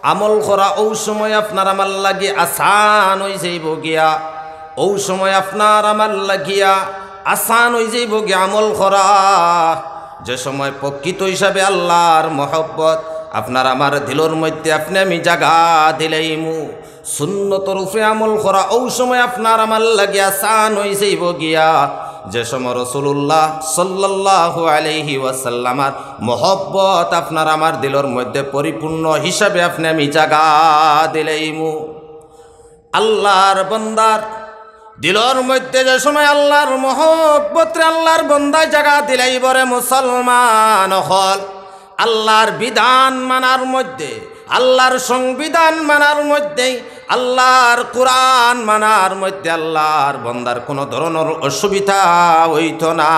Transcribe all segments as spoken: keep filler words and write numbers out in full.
আমল করা অউ সময় আপনার আমার লাগি আসান অইযাইবো গিয়া, অউ সময় আপনার আমার লাগিয়া আসান অইযাইবো গিয়া আমল করা। যে সময় প্রকৃত হিসাবে আল্লার মহব্বত আপনার আমার দিলর মধ্যে আপনে আমি জাগা দিলাইমু, সুন্নতর উপরে আমল করা অউ সময় আপনার আমার লাগি আসান অইযাইবো গিয়া। যে সময় রাসুলুল্লাহ সাল্লাল্লাহু আলাইহি ওয়াসাল্লামর মহব্বত আপনার আমার দিলর মধ্যে পরিপূর্ণ হিসাবে আপনে আমি জাগা দিলাইমু। আল্লার বন্দার দিলর মধ্যে যে সময় আল্লার মহব্বতরে আল্লার বন্দায় জাগা দিলাইবো রে মুসলমান অকল, আল্লার বিধান মানার মধ্যে, আল্লার সংবিধান মানার মধ্যে, আল্লার কোরআন মানার মধ্যে আল্লার বন্দার কুনু ধরনর অসুবিধা অইতো না।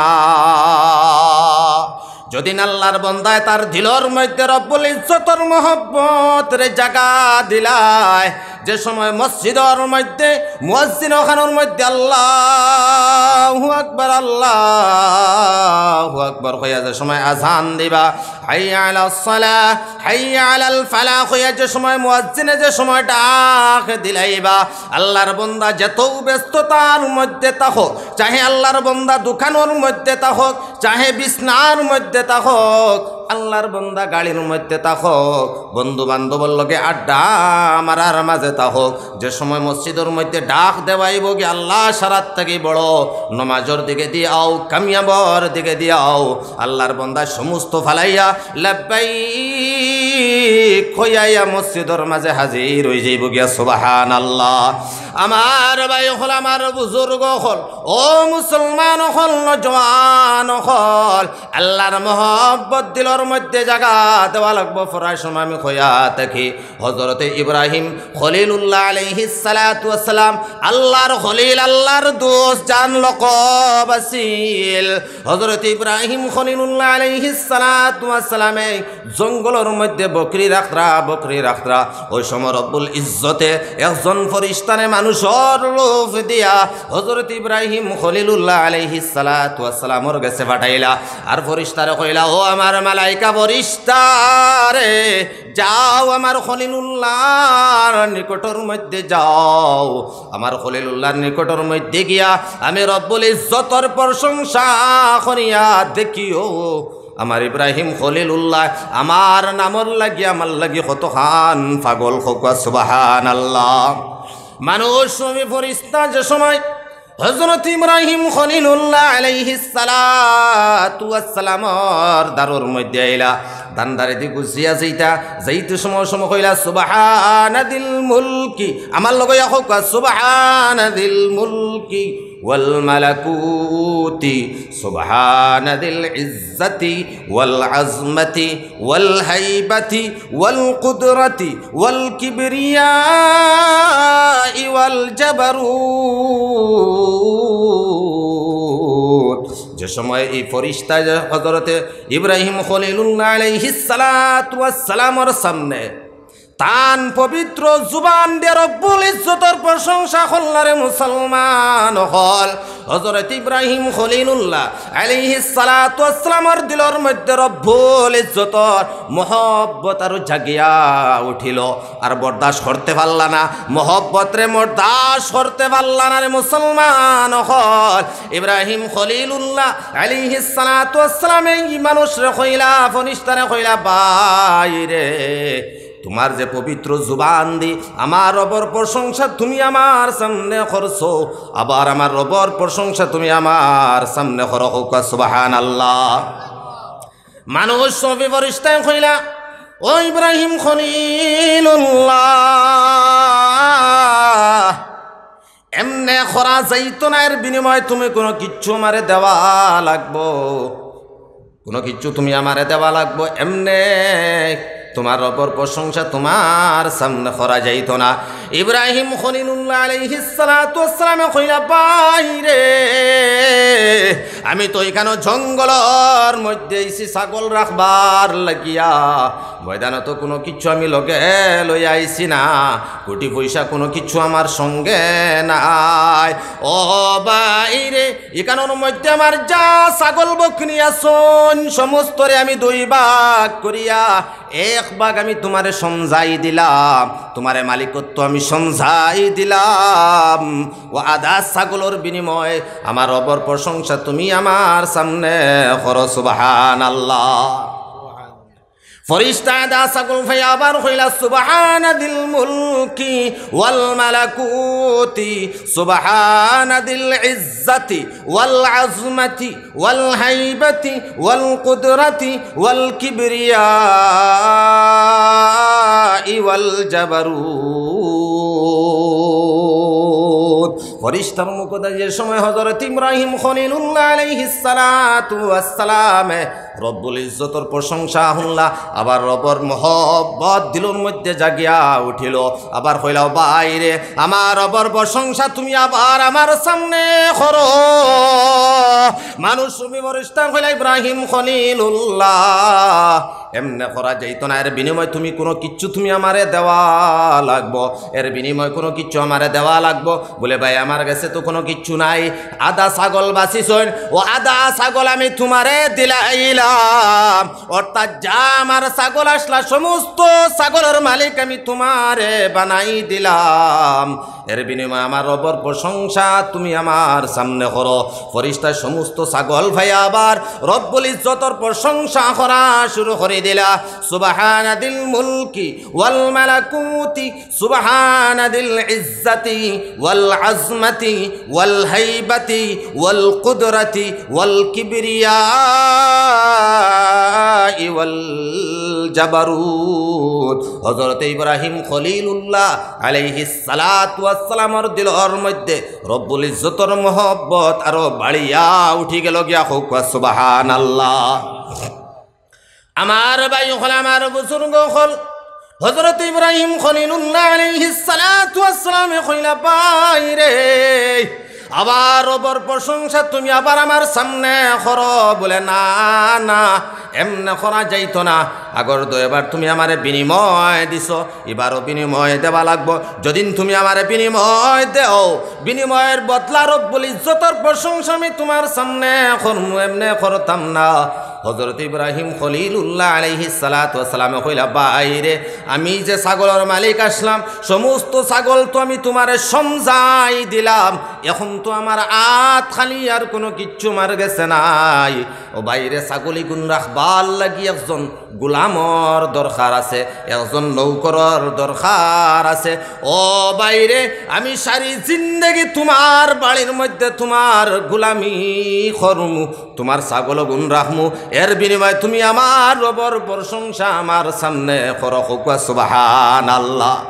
যদিন আল্লার বন্দায় তার দিলর মধ্যে রব্বুল ইজ্জতর মহব্বতরে জাগা দিলায়, যে সময় মসজিদর মধ্যে মুয়াজ্জিন অখানর মধ্যে আল্লাহু আকবার, আল্লাহু আকবার কইয়া যে সময় আজান দিবা, হাইয়া আলাস সালাহ, হাইয়া আলাল ফালাহ কইয়া যে সময় মুয়াজ্জিনে যে সময় ডাক দিলাইবা, আল্লার বন্দা যেতউ ব্যস্ততার মধ্যে থাকো, চাহে আল্লার বন্দা দোকানর মধ্যে থাকো, চাহে বিছনার মধ্যে থাকো, আল্লার বন্দা গাড়ির মধ্যে থাকো, বন্ধু বান্ধবর লগে আড্ডা মারার মাঝে থাকো, যে সময় মসজিদর মধ্যে ডাক দেওয়া অইবো গি, আল্লাহ সারার থাকি বড়, নমাজর দিকে দি আও, কামিয়াবর দিকে দি আও, আল্লার বন্দা সমস্ত ফালাইয়া লাব্বাইক কইয়া মসজিদর মাঝে হাজির অইযাইবো গিয়া। সুবহানাল্লাহ। আমার ভাই অকল, আমার বুজুর্গ অকল, ও মুসলমান অকল, নওজোয়ান অকল, আল্লার মহব্বত দিলর মধ্যে জাগা দেওয়া লাগবো। ফরায় সময় আমি কইয়া থাকি, হজরতে ইব্রাহিম খলিলুল্লাহ আলাইহিস সালাতু ওয়াস সালাম, আল্লার খলিল, আল্লার দোস্ত, যান লকব আছিল। হজরত ইব্রাহিম খলিলুল্লাহ আলাইহিস সালাতু ওয়াস সালামে জঙ্গলর মধ্যে বকরি রাখরা, বকরি রাখরা। অউ সময় রব্বুল ইজ্জতে একজন ফরিস্তারে মানুষর রূপ দিয়া হজরত ইব্রাহিম খলিলুল্লাহ আলাইহিস সালাতু ওয়াস সালামর গেছে পাঠাইলা। আর ফরিস্তারে কইলা, "ও আমার মালাইকা ফরিস্তারে, যাও আমার খলিলুল্লাহর নিকটর মধ্যে যাও, আমার খলিলুল্লাহর নিকটর মধ্যে গিয়া আমি রব্বুল ইজ্জতর প্রশংসা করিয়া দেখিও আমার ইব্রাহিম খলিলুল্লাহ আমার নামর লাগি, আমার লাগি কতখান পাগল।" কউক্কা সুবহানাল্লাহ। মানুষ নবী ফরিস্তা যে সময় হজরত ইব্রাহিম খলিলুল্লাহ আলাইহিস সালাতু ওয়াস সালামর দারর মধ্যে আইলা, দান্দারে দি গুজিয়া যাইতা, যাইতে সময় সময় কইলা, "সুবহানাদিল মুলকি।" আমার লগে কউক্কা, "সুবহানাদিল মুলকি ওয়াল মালাকুতি, সুবহানাদিল ইজ্জাতি ওয়াল আজমাতি ওয়াল হাইবাতি ওয়াল কুদরাতি ওয়াল কিবরিয়াই ওয়াল জাবারুত।" যে সময় এই ফরিস্তা যে হজরতে ইব্রাহিম খলিলুল্লাহ আলাইহিস সালাতু ওয়াস সালামর সামনে তান পবিত্র জুবান দিয়া রব্বুল ইজ্জতর প্রশংসা করলা রে মুসলমান অকল, হজরত ইব্রাহিম খলিলুল্লাহ আলাইহিস সালাতু ওয়াস সালামর দিলর মধ্যে রব্বুল ইজ্জতর মহব্বত আরো জাগিয়া উঠিল। আর বরদাস্ত করতে পারলা না, মহব্বতরে বরদাস্ত করতে পারলা না রে মুসলমান অকল। ইব্রাহিম খলিলুল্লাহ আলাইহিস সালাতু ওয়াস সালামে ই মানুষরে কইলা, ফরিস্তারে কইলা, "ভাইরে, তুমার যে পবিত্র জুবান দি আমার রবর প্রশংসা তুমি আমার সামনে করছো, আবার আমার রবর প্রশংসা তুমি আমার সামনে করো।" কউক্কা সুবহানাল্লাহ। মানুষ নবী ফরিস্তায় কইলা, "ও ইব্রাহিম খলিলুল্লাহ, এমনে করা যাইতো না, এর বিনিময়ে তুমি কুনু কিচ্ছু আমারে দেওয়া লাগবো, কুনু কিচ্ছু তুমি আমারে দেওয়া লাগবো, এমনে তুমার রবর প্রশংসা তুমার সামনে করা যাইতো না।" ইব্রাহিম খলিলুল্লাহ আলাইহিস সালাতু ওয়াস সালামে কইলা, "ভাইরে, আমি তো ইখানো জঙ্গলর মধ্যে আইছি ছাগল রাখবার লাগিয়া, ময়দানো তো কুনু কিচ্ছু আমি লগে লইয়া আইছি না, কুটি পয়সা কুনু কিচ্ছু আমার সঙ্গে নাই। ও ভাইরে, ইখানোর মধ্যে আমার যা ছাগল বকনি আছইন, সমস্তরে আমি দুই ভাগ করিয়া এক ভাগ আমি তুমারে সমজাই দিলাম, তুমারে মালিকত্ব আমি সমজাই দিলাম। ও আধা ছাগলর বিনিময়ে আমার রবর প্রশংসা তুমি আমার সামনে করো।" সুবহানাল্লাহ। ফিরিস্তা আধা ছাগল পাইয়া আবার কইলা, "সুবহানা যিল মুলকি ওয়াল মালাকুতি, সুবহানা যিল ইজ্জাতি ওয়াল আজমাতি ওয়াল হাইবাতি ওয়াল কুদরাতি ওয়াল কিবরিয়াই ওয়াল জাবারুত।" ফিরিস্তার মুখো দিয়া যে সময় হযরত ইব্রাহিম খলিলুল্লাহ আলাইহিস সালাতু ওয়াস সালামে রব্বুল ইজ্জতর প্রশংসা হুনলা, আবার রবর মহব্বত দিলর মধ্যে জাগিয়া উঠিল। আবার কইলা, "ভাইরে, আমার রবর প্রশংসা তুমি আবার আমার সামনে করো।" মানুষ রূপী ফিরিস্তা কইলা, "ইব্রাহিম খলিলুল্লাহ, এমনে করা যাইতো না, এর বিনিময়ে তুমি কুনু কিচ্ছু তুমি আমারে দেওয়া লাগবো, এর বিনিময়ে কুনু কিচ্ছু আমারে দেওয়া লাগবো।" বলে, "ভাই, আমার গেছে তো কুনু কিচ্ছু নাই, আধা ছাগল বাচিছইন, ও আধা ছাগল আমি তুমারে দিলাইলাম।" অর্থাৎ যা আমার ছাগল আছলা, সমস্ত ছাগলর মালিক আমি তুমারে বানাই দিলাম। এর বিনিময়ে আমার রবর প্রশংসা তুমি আমার সামনে করো। ফিরিস্তায় সমস্ত ছাগল পাইয়া আবার রব্বুল ইজ্জতর প্রশংসা করা শুরু করি দিলা। সুবহানা যিল মুলকি ওয়াল মালাকুতি, সুবহানা যিল ইজ্জাতি ওয়াল আজমাতি ওয়াল হাইবাতি ওয়াল কুদরাতি ওয়াল কিবরিয়াই ওয়াল জাবারুত। হযরত ইব্রাহিম খলিলুল্লাহ আলাইহিস সালাতু ওয়াস সালামর দিলর মধ্যে রব্বুল ইজ্জতর মহব্বত আরো বাড়িয়া উঠি গেল গিয়া। কউক্কা সুবহানাল্লাহ। আমার ভাই অকল, আমার বুজুর্গ অকল, হযরত ইব্রাহিম খলিলুল্লাহ আলাইহিস সালাতু ওয়াস সালামে কইলা, "ভাইরে, আবার রবর প্রশংসা তুমি আবার আমার সামনে করো।" বলে, "না, না, এমনে করা যাইতো না। আগর দুইবার তুমি আমারে বিনিময় দিছো, ইবারও বিনিময় দেওয়া লাগবো। যদিন তুমি আমারে বিনিময় দেও, বিনিময়ের বদলা রব্বুল ইজ্জতর প্রশংসা আমি তুমার সামনে করমু, এমনে করতাম না।" হযরত ইব্রাহিম খলিলুল্লাহ আলাইহিস সালাতু ওয়াস সালামে কইলা, "ভাইরে, আমি যে ছাগলর মালিক আছলাম, সমস্ত ছাগল তো আমি তুমারে সমজাই দিলাম, এখন তো আমার আত খালি, আর কুনু কিচ্ছু আমার গেছে নাই। ও ভাইরে, ছাগল ইগুন রাখবার লাগি একজন গুলামর দরকার আছে, একজন নৌকরর দরকার আছে। ও ভাইরে, আমি সারি জিন্দেগি তুমার বাড়ির মধ্যে তুমার গুলামি করমু, তুমার ছাগল ইগুন রাখমু, এর বিনিময়ে তুমি আমার রবর প্রশংসা আমার সামনে করো।" কউক্কা সুবহানাল্লাহ।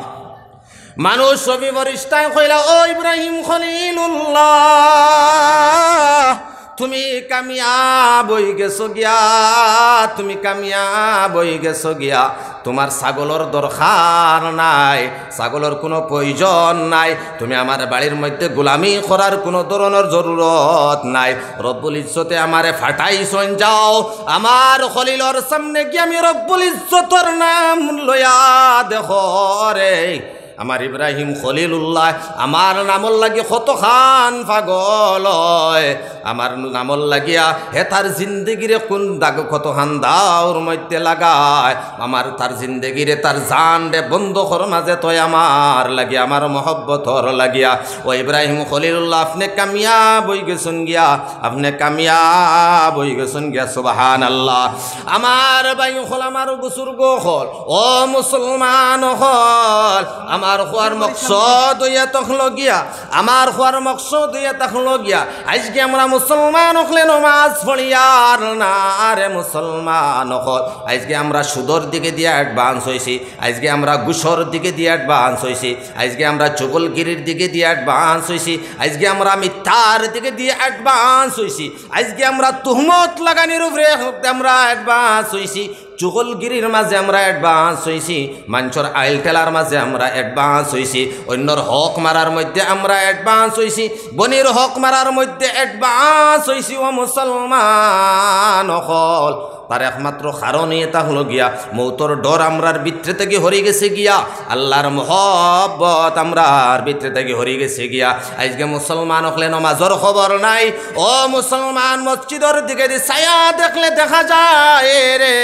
মানুষ রূপী ফিরিস্তায় কইলা, "ও ইব্রাহিম খলিলুল্লাহ, তুমি কামিয়াব অই গেছো গিয়া, তুমি কামিয়াব অই গেছো গিয়া। তুমার ছাগলর দরকার নাই, ছাগলর কুনু প্রয়োজন নাই, তুমি আমার বাড়ির মধ্যে গুলামি করার কুনু ধরনর জরুরত নাই। রব্বুল ইজ্জতে আমারে ফাটাইছইন, যাও আমার খলিলর সামনে গিয়া আমি রব্বুল ইজ্জতর নাম লইয়া দেখো রে।" আমার ইব্রাহিম খলিলুল্লাহ আমার নামর লাগি কতখান পাগল অয়, আমার নামর লাগিয়া হে তার জিন্দেগিরে কুন দাগ কতখান দাওর মধ্যে লাগায়, আমার তার জিন্দেগিরে তার জানরে বন্ধকর মাঝে থয় আমার লাগিয়া, আমার মহব্বতর লাগিয়া। ও ইব্রাহিম খলিলুল্লাহ, আপনে কামিয়াব অই গেছইন গিয়া, আপনে কামিয়াব অই গেছইন গিয়া। সুবহানাল্লাহ। আমার ভাই অকল, আমার বুজুর্গ অকল, ও মুসলমান অকল, আমার কওয়ার মকসদ অইয়া থাকলো গিয়া, আমার কওয়ার মকসদ অইয়া থাকলো গিয়া, আইজকে আমরা মুসলমান অকলে নমাজ পড়িয়ার না রে মুসলমান অকল, আইজকে আমরা সুদর দিকে দিয়া advance অইছি, আইজকে আমরা ঘুষর দিকে দিয়া advance অইছি, আইজকে আমরা চুগলগিরির দিকে দিয়া advance অইছি, আইজকে আমরা মিথ্যার দিকে দিয়া advance অইছি, আইজকে আমরা তুহমত লাগানির উপরে আমরা advance অইছি, চুগলগিরির মাঝে আমরা অ্যাডভান্স অইছি, মানষর আইল ঠেলার মাঝে আমরা অ্যাডভান্স অইছি, অইন্যর হক মারার মধ্যে আমরা অ্যাডভান্স অইছি, বনির হক মারার মধ্যে অ্যাডভান্স অইছি। ও মুসলমান অকল, তার একমাত্র কারণ ইটা অইলো গিয়া মৌতর ডর আমরার ভিতরে থাকি হরি গেছে গিয়া, আল্লার মহব্বত আমরার ভিতরে থাকি হরি গেছে গিয়া। আইজকে মুসলমান অকলে নমাজর খবর নাই। ও মুসলমান, মসজিদর দিকেদি চাইয়া দেখলে দেখা যায় রে,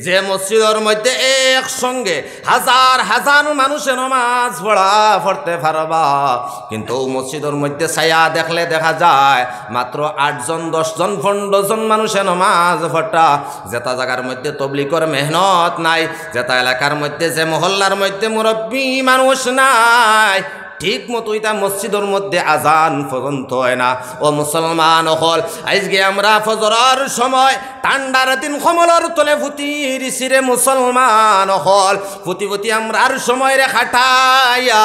যে মসজিদর মধ্যে একসঙ্গে হাজার হাজার মানুষে নমাজ পড়া পড়তে পারবা, কিন্তু অউ মসজিদর মধ্যে চাইয়া দেখলে দেখা যায় মাত্র আটজন, দশজন, পনরোজন মানুষে নমাজ পড়রা। যেটা জাগার মধ্যে তবলিগর মেহনত নাই, যেটা এলাকার মধ্যে, যে মহল্লার মধ্যে মুরব্বি মানুষ নাই, ঠিক মতো ইটা মসজিদর মধ্যে আজান পর্যন্ত অয় না। ও মুসলমান অকল, আইজকে আমরা ফজরর সময় ঠান্ডার দিন কম্বলর তলে ফুতি দিছি রে মুসলমান অকল, ফুতি ফুতি আমরার সময়রে কাটাইয়া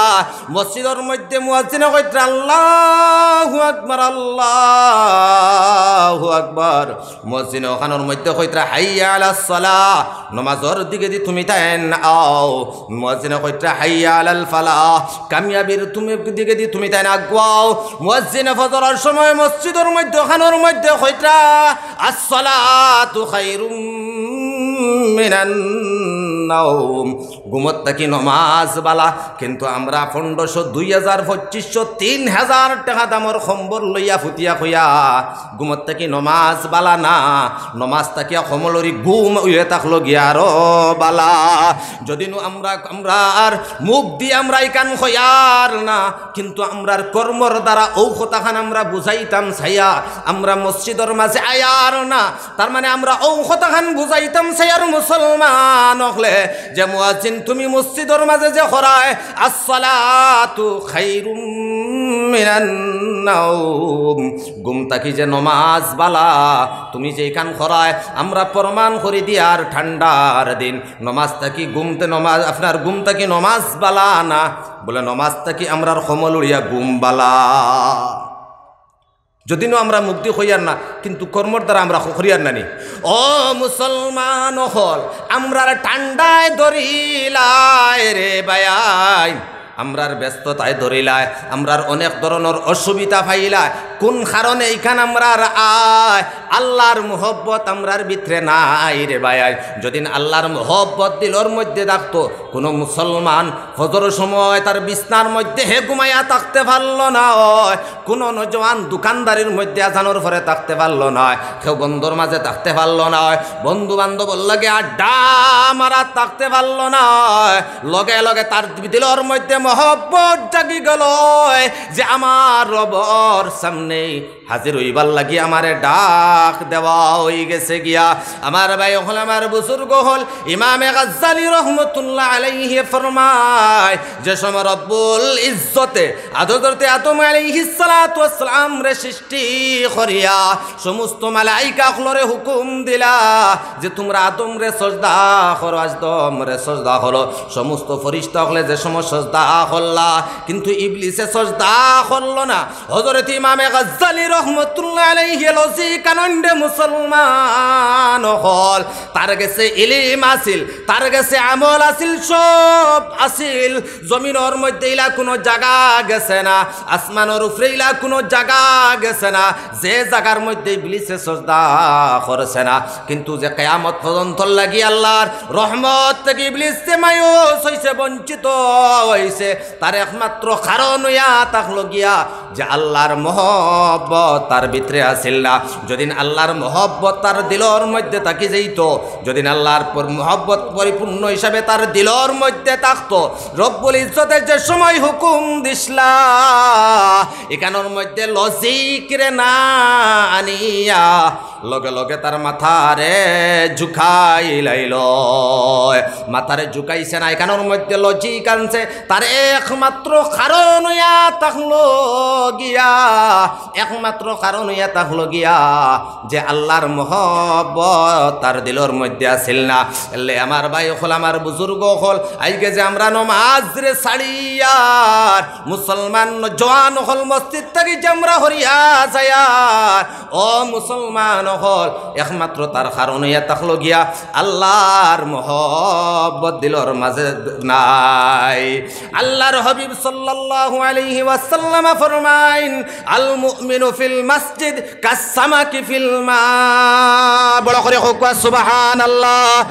মসজিদর মধ্যে মুয়াজ্জিনে কইতরা, "আল্লাহু আকবার, আল্লাহু আকবার।" মুয়াজ্জিনে অখানোর মধ্যে কইতরা, "হাইয়া আলাস সালাহ।" নমাজর দিকেদি তুমিতাইন আও। মুয়াজ্জিনে কইতরা, "হাইয়া আলাল ফালাহ।" কামিয়াবির তুমি দিকেদি তুমিতাইন আগুয়াও। মুয়াজ্জিনে ফজরর সময় মসজিদর মধ্যে, অখানোর মধ্যে কইতরা, "আসসালাতু খায়রুম মিনান নাওম।" ঘুমত থাকি নমাজ বালা, কিন্তু আমরা পনরোশো, দুই হাজার, পঁচিশশো, তিন হাজার টেকা দামর কম্বল লইয়া ফুতিয়া কইয়া ঘুমত থাকি নমাজ বালা না, নমাজ থাকিয়া কম্বলরি ঘুম অইয়া থাকলো গিয়া আরো বালা। যদিনু আমরা, আমরার মুখদি আমরা ইখান কইয়ার না, কিন্তু আমরার কর্মর দ্বারা অউ কথাখান আমরা বুঝাইতাম চাইয়ার। আমরা মসজিদর মাঝে আইয়ার না, তার মানে আমরা অউ কথাখান বুঝাইতাম চাইয়ার মুসলমান অকলে, যে মুয়াজ্জিন তুমি মসজিদর মাঝে যে করায়, "আসসালাতু খায়রুম মিনান নাওম", ঘুম থাকি যে নমাজ বালা, তুমি যে ইখান করায়, আমরা প্রমাণ করি দিয়ার ঠান্ডার দিন, নমাজ থাকি ঘুমতে নমাজ, আপনার ঘুম থাকি নমাজ বালা না, বলে নমাজ থাকি আমরার কম্বল উড়িয়া ঘুম বালা। যদিনু আমরা মুখদি কইয়ার না, কিন্তু কর্মর দ্বারা আমরা করিয়ার না নি। ও মুসলমান অকল, আমরার ঠান্ডায় ধরিলায় রে ভাইয়াইন, আমরার ব্যস্ততায় ধরিলায়, আমরার অনেক ধরনর অসুবিধা পাইলায়। কোন কারণে ইখান আমরার আয়? আল্লার মহব্বত আমরার ভিতরে নাই রে ভাইয়াইন। যদিন আল্লার মহব্বত দিলর মধ্যে থাকতো, কুনু মুসলমান ফজরর সময় তার বিছনার মধ্যে হে ঘুমাইয়া থাকতে পারলো না অয়, কুনু নওজোয়ান দোকানদারির মধ্যে আজানর পরে থাকতে পারলো না অয়, কেউ বন্দর মাঝে থাকতে পারলো না অয়, বন্ধু বান্ধবর লগে আড্ডা মারা থাকতে পারলো না অয়, লগে লগে তার দিলর মধ্যে মহব্বত জাগি গেলো অয় যে আমার রবর সামনে হাজির অইবার লাগি আমারে ডাক দেওয়া অইগেছে গিয়া। আমার ভাই অকল, আমার বুজুর্গ অকল, ইমামে গাজ্জালী রহমতুল্লাহ আলাইহি ফরমায়, যে সময় রব্বুল ইজ্জতে হযরতে আদম আলাইহিস সালাতু ওয়াস সালামরে সৃষ্টি করিয়া সমস্ত মালাইকা অকলরে হুকুম দিলা যে তুমরা আদমরে সজদা করো, আদমরে সজদা করো, সমস্ত ফিরিস্তা অকলে যে সময় সজদা করলা, কিন্তু ইবলিসে সজদা করলো না। হযরত ইমামে গাজ্জালী রহমতুল্লাহ আলাইহি লজিক আনন্দে মুসলমান অকল, তার গেছে ইলিম আছিল, তার গেছে আমল আছিল, সব আছিল। জমিনর মধ্যে ইলা কুনু জাগা গেছে না, আসমানর উপরে ইলা কুনু জাগা গেছে না, যে জাগার মধ্যে ইবলিসে সজদা করছে না। কিন্তু যে কিয়ামত পর্যন্ত লাগি আল্লার রহমত থাকি ইবলিসে মায়ুস অইছে, বঞ্চিত অইছে, তার একমাত্র কারণ অইয়া থাকলো গিয়া যে আল্লার মহব্বত তার ভিতরে আছিল না। যদিন আল্লার মহব্বত তার দিলর মধ্যে থাকি যাইতো, যদিন আল্লার পর-, মহব্বত পরিপূর্ণ হিসাবে তার দিলর মধ্যে থাকতো, রব্বুল ইজ্জতে যে সময় হুকুম দিছলা, ইখানর মধ্যে লজিকরে না আনিয়া লগে লগে তার মাথারে ঝুকাইলাইলো। মাথারে ঝুকাইছে না, ইখানর মধ্যে লজিক আনছে, তার একমাত্র কারণ অইয়া থাকলো গিয়া, একমাত্র কারণ অইয়া থাকলো গিয়া যে আল্লার মহব্বত তার দিলর মধ্যে আছিল না। এলে আমার ভাই অকল, আমার বুজুর্গ অকল, আইজকে যে আমরা নমাজরে ছাড়িয়ার, মুসলমান জওয়ান অকল মসজিদ থাকি যে আমরা হরিয়া যাইয়ার, ও মুসলমান অকল, একমাত্র তার কারণ অইয়া থাকলো গিয়া আল্লাহর মহব্বত দিলর মাঝে নাই। আল্লাহর হাবিব সাল্লাল্লাহু আলাইহি ওয়াসাল্লাম ফরমাইন, "আল মুমিনু ফিল মাসজিদ কাস সামাকি ফিল মা।" বড় করি কউক্কা সুবহানাল্লাহ।